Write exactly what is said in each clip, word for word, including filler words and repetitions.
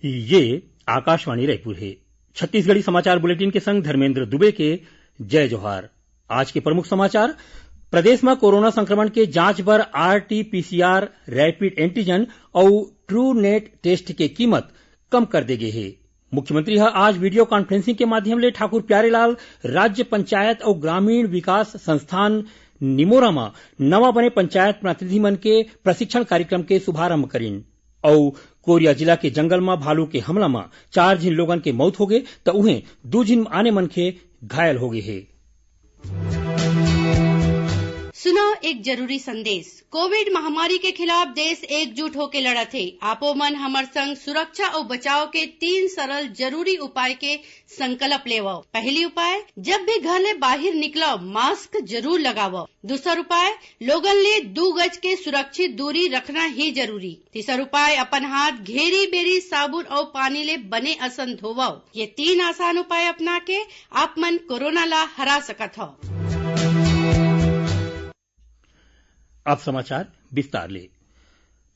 ये आकाशवाणी रायपुर हे। छत्तीसगढ़ी समाचार बुलेटिन के संग धर्मेंद्र दुबे के जय जोहार। आज के प्रमुख समाचार। प्रदेश म कोरोना संक्रमण के जांच बर आरटीपीसीआर, रैपिड एंटीजन अउ ट्रू नेट टेस्ट के कीमत कम कर दे गे हे। मुख्यमंत्री ह आज वीडियो कॉन्फ्रेंसिंग के माध्यम ले ठाकुर प्यारेलाल राज्य पंचायत अउ ग्रामीण विकास संस्थान निमोरा म नवा बने पंचायत प्रतिनिधि मन के प्रशिक्षण कार्यक्रम के शुभारंभ करिन। अउ कोरिया जिला के जंगल म भालू के हमला म चार झिन लोगन के मौत होगे, त उहें दू झिन आने मनखे घायल होगे हे। सुनव एक जरूरी संदेश। कोविड महामारी के खिलाफ देश एकजुट होके लड़त हे। आपो मन हमर संग सुरक्षा अउ बचाव के तीन सरल जरूरी उपाय के संकल्प लेवव। पहली उपाय, जब भी घर ले बाहिर निकलव, मास्क जरूर लगावव। दूसर उपाय, लोगन ले दू गज के सुरक्षित दूरी रखना ही जरूरी। तीसर उपाय, अपन हाथ घेरी बेरी साबुन अउ पानी ले बने असन धोवव। ये तीन आसान उपाय अपना के आप मन कोरोना ला हरा सकत हव। अब समाचार विस्तार ले।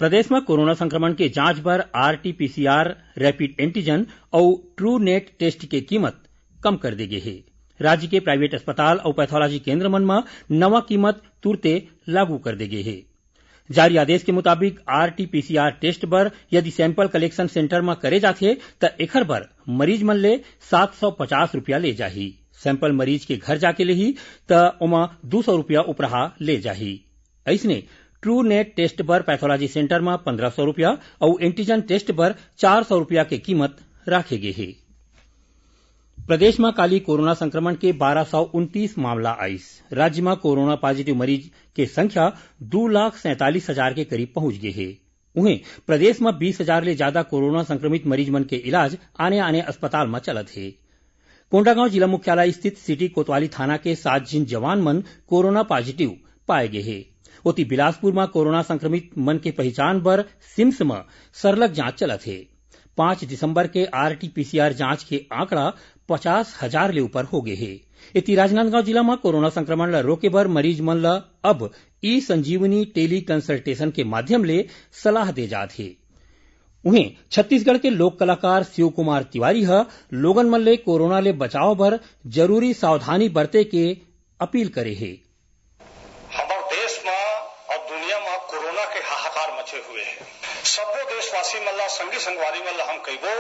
प्रदेश म कोरोना संक्रमण के जांच बर आरटीपीसीआर, रैपिड एंटीजन अउ ट्रू नेट टेस्ट के कीमत कम कर दे गे हे। राज्य के प्राइवेट अस्पताल अउ पैथोलॉजी केंद्र मन म नवा कीमत तुरते लागू कर दे गे हे। जारी आदेश के मुताबिक आरटीपीसीआर टेस्ट बर यदि सैंपल कलेक्शन सेंटर म करे जाथे, त एखर बर मरीज मन ले सात सौ पचास रुपया ले जाही। सैंपल मरीज के घर जाके लेही, त ओमा दू सौ रुपया उपराहा ले जाही। अइसने ट्रू नेट टेस्ट बर पैथोलॉजी सेंटर म पंद्रह सौ रुपया अउ एंटीजन टेस्ट बर चार सौ रुपया के कीमत राखे गे हे। प्रदेश म काली कोरोना संक्रमण के बारह सौ उनतीस मामला आइस। राज्य म कोरोना पॉजिटिव मरीज के संख्या दू लाख सैंतालीस हजार के करीब पहुंच गे हे। उहें, प्रदेश म बीस हजार ले जादा कोरोना संक्रमित मरीज मन के इलाज आने-आने अस्पताल म चलत हे। कोंडागांव जिला मुख्यालय स्थित सिटी कोतवाली थाना के सात झिन जवान मन कोरोना पॉजिटिव पाए गे हे। ओती, बिलासपुर म कोरोना संक्रमित मन के पहिचान बर सिम्स म सरलग जांच चलत हे। पांच दिसंबर के आरटीपीसीआर जांच के आंकड़ा पचास हजार ले ऊपर हो गे हे। एती, राजनांदगांव जिला म कोरोना संक्रमण ल रोके बर मरीज मन ल अब ई संजीवनी टेली कंसल्टेशन के माध्यम ले सलाह दे जात हे। उहें, छत्तीसगढ़ के लोक कलाकार शिव कुमार तिवारी ह लोगन मन ले कोरोना ले बचाव बर जरूरी सावधानी बरते के अपील करे हे। हमर देश म अउ दुनिया म कोरोना के हाहाकार मचे हुए हे। सब्बो देशवासी मन ला, संगी संगवारी मन ला हम कहिबो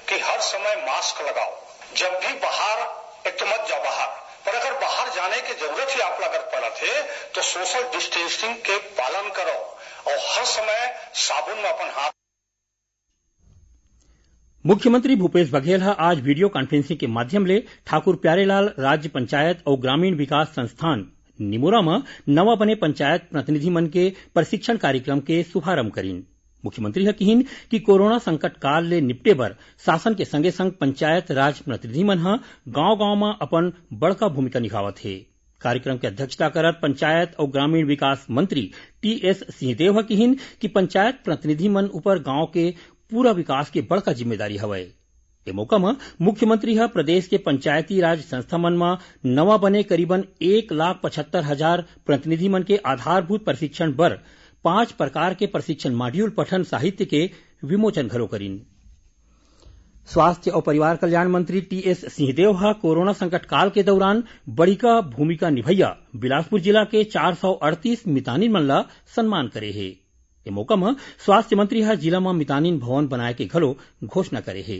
कि हर समय मास्क लगाओ। जब भी बाहर, एक तो मत जाओ बाहर, पर अगर बाहर जाने के जरूरत ही आप ला अगर पड़त हे, तो सोशल डिस्टेंसिंग के पालन करो अउ हर समय साबुन म अपन हाथ मुख्यमंत्री भूपेश बघेल ह आज वीडियो कॉन्फ्रेंसिंग के माध्यम ले ठाकुर प्यारेलाल राज्य पंचायत अउ ग्रामीण विकास संस्थान निमोरा म नवा बने पंचायत प्रतिनिधि मन के प्रशिक्षण कार्यक्रम के शुभारंभ करिन। मुख्यमंत्री ह किहिन कि कोरोना संकट काल ले निपटे बर शासन के संगे-संग पंचायत राज प्रतिनिधि मन ह गांव-गांव म अपन बड़का भूमिका निभावत हे। कार्यक्रम के अध्यक्षता करत पंचायत अउ ग्रामीण विकास मंत्री टीएस सिंहदेव ह किहिन कि पंचायत प्रतिनिधि मन ऊपर गांव के पूरा विकास के बड़का जिम्मेदारी हवय। ए मौका म मुख्यमंत्री ह प्रदेश के पंचायती राज संस्था मन म नवा बने करीबन एक लाख पचहत्तर हजार प्रतिनिधि मन के आधारभूत प्रशिक्षण बर पांच प्रकार के प्रशिक्षण मॉड्यूल पठन साहित्य के विमोचन घलो करिन। स्वास्थ्य अउ परिवार कल्याण मंत्री टीएस सिंहदेव ह कोरोना संकट काल के दौरान बड़िका भूमिका निभैया बिलासपुर जिला के चार सौ अड़तीस मितानिन मन ल सम्मान करे हे। ए मौका म स्वास्थ्य मंत्री ह जिला म मितानिन भवन बनाए के घलो घोषणा करे हे।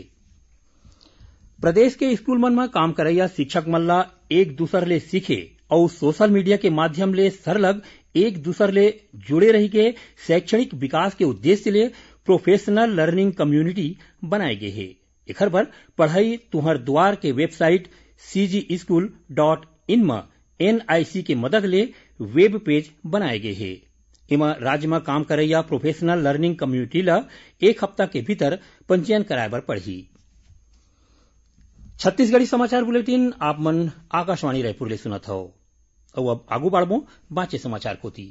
प्रदेश के स्कूल मन म काम करइया शिक्षक मन ल एक दूसर ले सीखे अउ सोशल मीडिया के माध्यम ले सरलग एक दूसर ले जुड़े रहि के शैक्षणिक विकास के उद्देश्य ले प्रोफेशनल लर्निंग कम्युनिटी बनाए गे हे। एखर बर पढ़ई तुंहर दुवार के website CG school dot in म एनआईसी के मदद ले वेब पेज बनाए गे हे। एमा राज्य म काम करइया प्रोफेशनल लर्निंग कम्युनिटी ल एक हफ्ता के भीतर पंजीयन कराए बर पड़ही। छत्तीसगढ़ी समाचार बुलेटिन आप मन आकाशवाणी रायपुर ले सुनत हव। अउ अब आगू बाढ़बो बांचे समाचार कोति।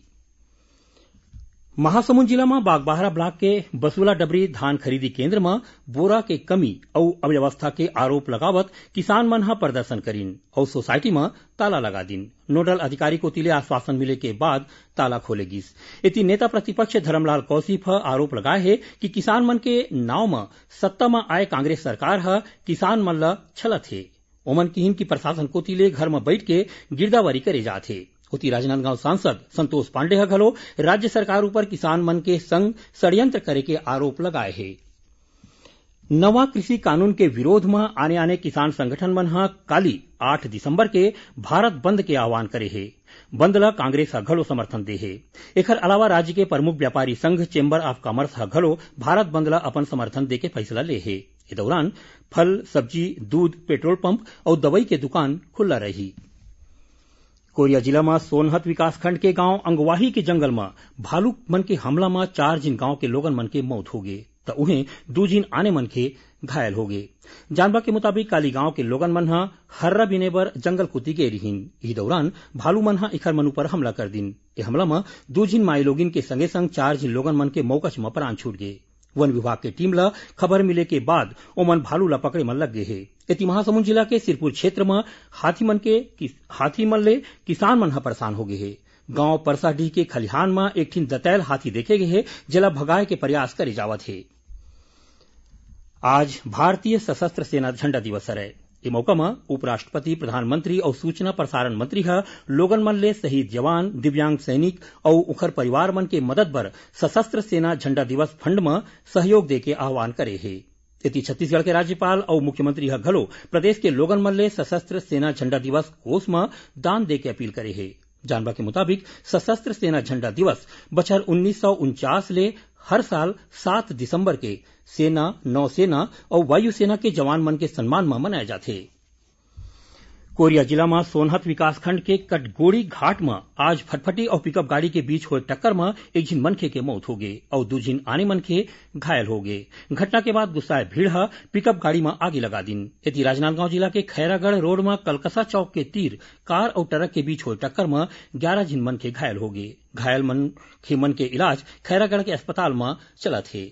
महासमुंद जिला म बागबाहरा ब्लॉक के बसुला डबरी धान खरीदी केंद्र म बोरा के कमी अउ अव्यवस्था के आरोप लगावत किसान मन ह प्रदर्शन करिन अउ सोसाइटी म ताला लगा दिन। नोडल अधिकारी कोति ले आश्वासन मिले के बाद ताला खोले गिस। एती नेता प्रतिपक्ष धरमलाल कौशिक ह आरोप लगाए हे कि किसान मन के नांव म सत्ता म आए कांग्रेस सरकार ह किसान मन ल छलत हे। ओमन किहिन कि प्रशासन कोति ले घर म बइठ के गिरदावरी करे जात हे। ओती राजनांदगांव सांसद संतोष पांडे ह घलो राज्य सरकार ऊपर किसान मन के संग षड्यंत्र करे के आरोप लगाए हे। नवा कृषि कानून के विरोध म आने-आने किसान संगठन मन ह काली आठ दिसंबर के भारत बंद के आह्वान करे हे। बंद ल कांग्रेस ह घलो समर्थन दे हे। एखर अलावा राज्य के प्रमुख व्यापारी संघ चेंबर ऑफ कॉमर्स ह घलो भारत बंद ल अपन समर्थन दे के फैसला ले हे। ए दौरान फल, सब्जी, दूध, पेट्रोल पंप अउ दवई के दुकान खुल्ला रही। कोरिया जिला म सोनहत विकासखंड के गांव अंगवाही के जंगल म भालू मन के हमला म चार झिन गांव के लोगन मन के मौत होगे, त उहें दू झिन आने मनखे घायल होगे। जानबा के मुताबिक, काली गांव के लोगन मन ह हर्रा बीने बर जंगल कोति गे रिहिन। इही दौरान भालू मन ह इखर मन ऊपर हमला कर दिन। ए हमला म दू झिन माईलोगिन के संगे संग चार झिन लोगन मन के मौकच म प्राण छूट गे। वन विभाग के टीम ल खबर मिले के बाद ओमन भालू ल पकड़े म लग गे हे। एती महासमुंद जिला के सिरपुर क्षेत्र म हाथी मन के कि-, हाथी मन ले किसान मन ह परेशान हो गे हे। गांव परसाडीह के खलिहान म एक ठिन दतैल हाथी देखे गे हे, जेला भगाए के प्रयास करे जावत हे। आज भारतीय सशस्त्र सेना झंडा दिवस हरय। ए मौका म उपराष्ट्रपति, प्रधानमंत्री अउ सूचना प्रसारण मंत्री ह लोगन मन ले शहीद जवान, दिव्यांग सैनिक अउ उखर परिवार मन के मदद बर सशस्त्र सेना झंडा दिवस फंड म सहयोग दे के आह्वान करे हे। एती छत्तीसगढ़ के राज्यपाल अउ मुख्यमंत्री ह घलो प्रदेश के लोगन मन ले सशस्त्र सेना झंडा दिवस कोष म दान दे के अपील करे हे। जानबा के मुताबिक, सशस्त्र सेना झंडा दिवस बछर उन्नीस सौ उनचास ले हर साल सात दिसंबर के सेना, नौसेना अउ वायुसेना के जवान मन के सम्मान म मनाए जाथे। कोरिया जिला म सोनहत विकासखंड के कटगोड़ी घाट म आज फटफटी अउ पिकअप गाड़ी के बीच होए टक्कर म एक झिन मनखे के मौत होगे अउ दू झिन आने मनखे घायल होगे। घटना के बाद गुस्साए भीड़ ह पिकअप गाड़ी म आगी लगा दिन। एती राजनांदगांव जिला के खैरागढ़ रोड म कलकसा चौक के तीर कार अउ ट्रक के बीच होए टक्कर म ग्यारह झिन मनखे घायल होगे। घायल मनखे मन के इलाज खैरागढ़ के अस्पताल म चलत हे।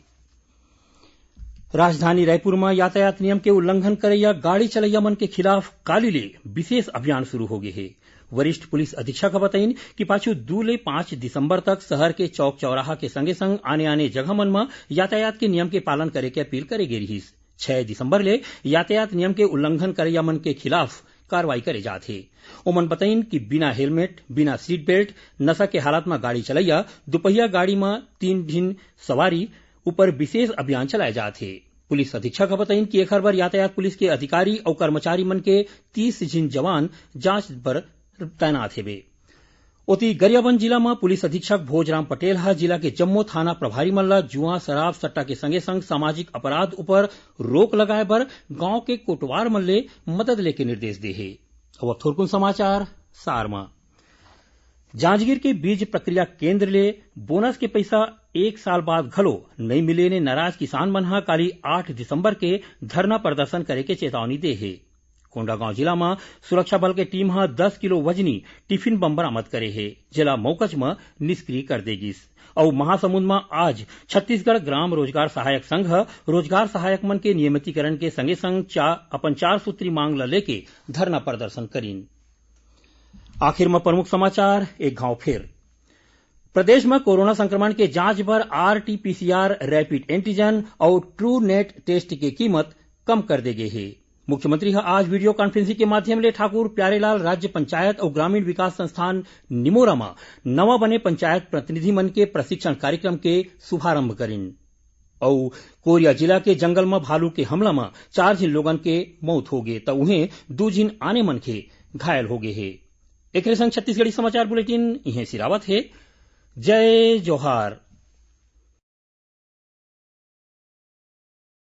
राजधानी रायपुर म यातायात नियम के उल्लंघन करइया गाड़ी चलइया मन के खिलाफ काली ले विशेष अभियान शुरू हो गे हे। वरिष्ठ पुलिस अधीक्षक ह बताइन कि पाछू दू ले पाँच दिसंबर तक शहर के चौक चौराहा के संगे संग आने-आने जगह मन म यातायात के नियम के पालन करे के अपील करे गे रिहिस। छह दिसंबर ले यातायात नियम के उल्लंघन करइया मन के खिलाफ कार्रवाई करे जात हे। ओमन बताइन कि बिना हेलमेट, बिना सीट बेल्ट, नशा के हालत म गाड़ी चलइया, दुपहिया गाड़ी म तीन झिन सवारी ऊपर विशेष अभियान चलाए जात हे। पुलिस अधीक्षक ह बताइन कि एखर बर यातायात पुलिस के अधिकारी अउ कर्मचारी मन के तीस झिन जवान जांच बर तैनात हेबे। ओती गरियाबंद जिला म पुलिस अधीक्षक भोजराम पटेल ह जिला के जम्मो थाना प्रभारी मन ल जुआ, शराब, सट्टा के संगे संग सामाजिक अपराध ऊपर रोक लगाए बर गांव के कोटवार मन ले मदद लेके निर्देश दे हे। अब थोरकुन समाचार सार म। जांजगीर के बीज प्रक्रिया केंद्र ले बोनस के पइसा एक साल बाद घलो नइ मिले ले नाराज किसान मन ह काली आठ दिसंबर के धरना प्रदर्शन करे के चेतावनी दे हे। कोंडागांव जिला म सुरक्षा बल के टीम ह दस किलो वजनी टिफिन बम बरामद करे हे, जेला मौकच म निष्क्रिय कर दे गिस। अउ महासमुंद म आज छत्तीसगढ़ ग्राम रोजगार सहायक संघ ह रोजगार सहायक मन के नियमितीकरण के संगे संग चा-, अपन चार सूत्री मांग ल लेके धरना प्रदर्शन करिन। आखिर म प्रमुख समाचार एक घाव फेर। प्रदेश म कोरोना संक्रमण के जांच बर आरटीपीसीआर, रैपिड एंटीजन अउ ट्रू नेट टेस्ट के कीमत कम कर दे गे हे। मुख्यमंत्री ह आज वीडियो कॉन्फ्रेंसिंग के माध्यम ले ठाकुर प्यारेलाल राज्य पंचायत अउ ग्रामीण विकास संस्थान निमोरा म नवा बने पंचायत प्रतिनिधि मन के प्रशिक्षण कार्यक्रम के शुभारंभ करिन। अउ कोरिया जिला के जंगल म भालू के हमला म चार झिन लोगन के मौत होगे, त उहें दू झिन आने मनखे घायल होगे हे। एकरे संग छत्तीसगढ़ी समाचार बुलेटिन इहें सिरावत हे। जय जोहार।